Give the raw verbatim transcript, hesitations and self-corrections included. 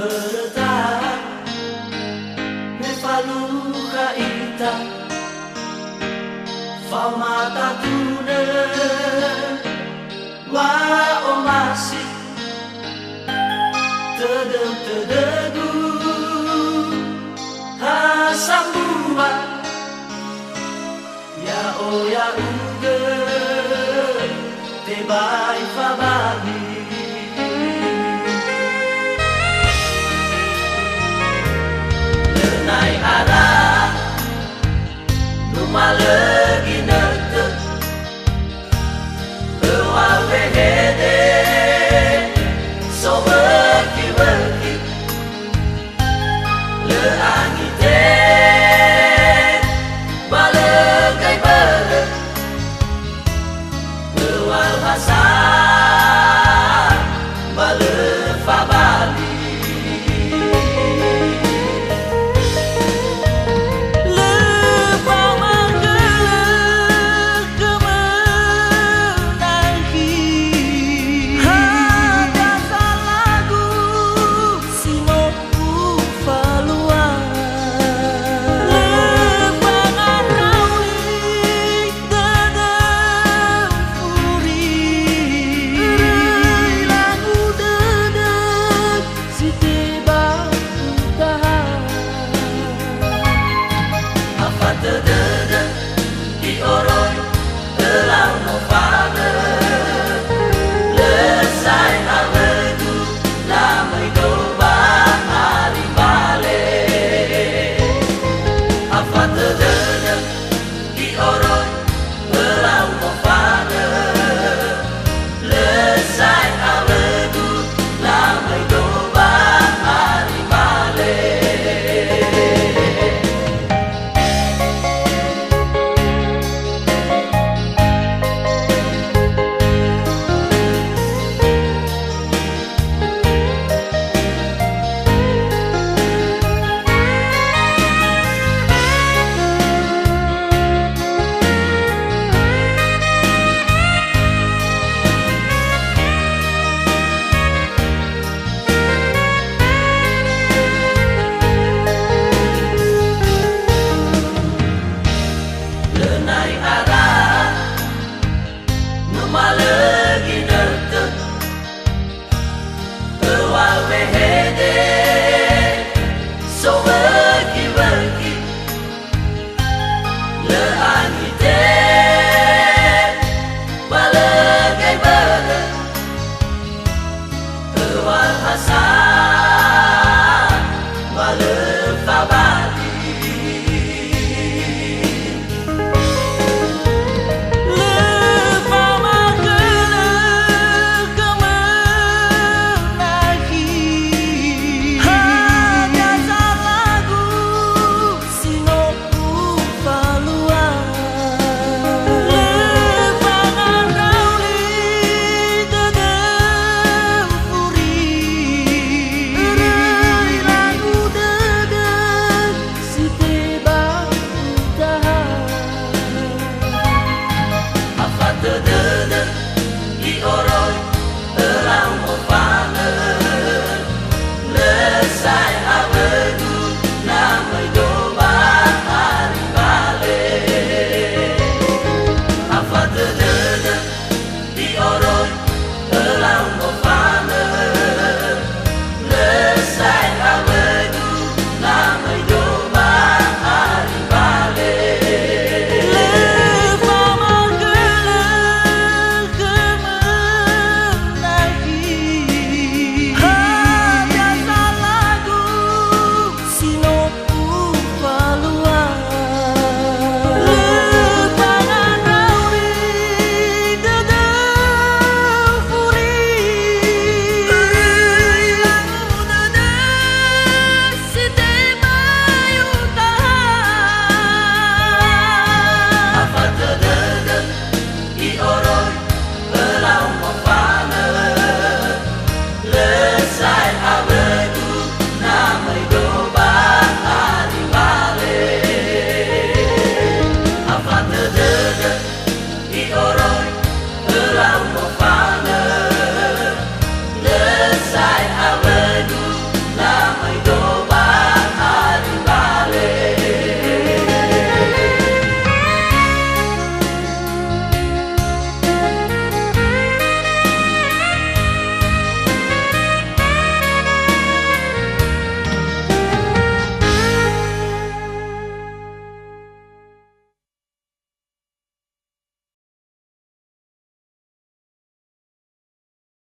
Böröta me falukha ita, faoma tatunö wa'omasi. Tödö-tödögu ha sambua, ya'o ya'ugö tebai fabali. Lö na'i ara numalö ginötö, öŵa'ö wehede sowöki-wöki. Lö angite ba lö gai börö, öŵa'ö hasa ba lö fabali. Lö famangölö Gamahi. Hadia salagu si no ufalua? Lö fangaraui dödöu furi. Iröi lagu dödöu si tebai utaha. Afatö dödö i'oroi ölau nofanö, lö sa'ae awögu lamöi dou ba arimbale. Afatö dödö I'oroi ölau mofanö, lö sa'ae awögu lamöi dou ba arimbale. Lö na'i ara numalö ginötö, öŵa'ö wehede sowöki-wöki. Lö angite ba lö gai börö, öŵa'ö hasa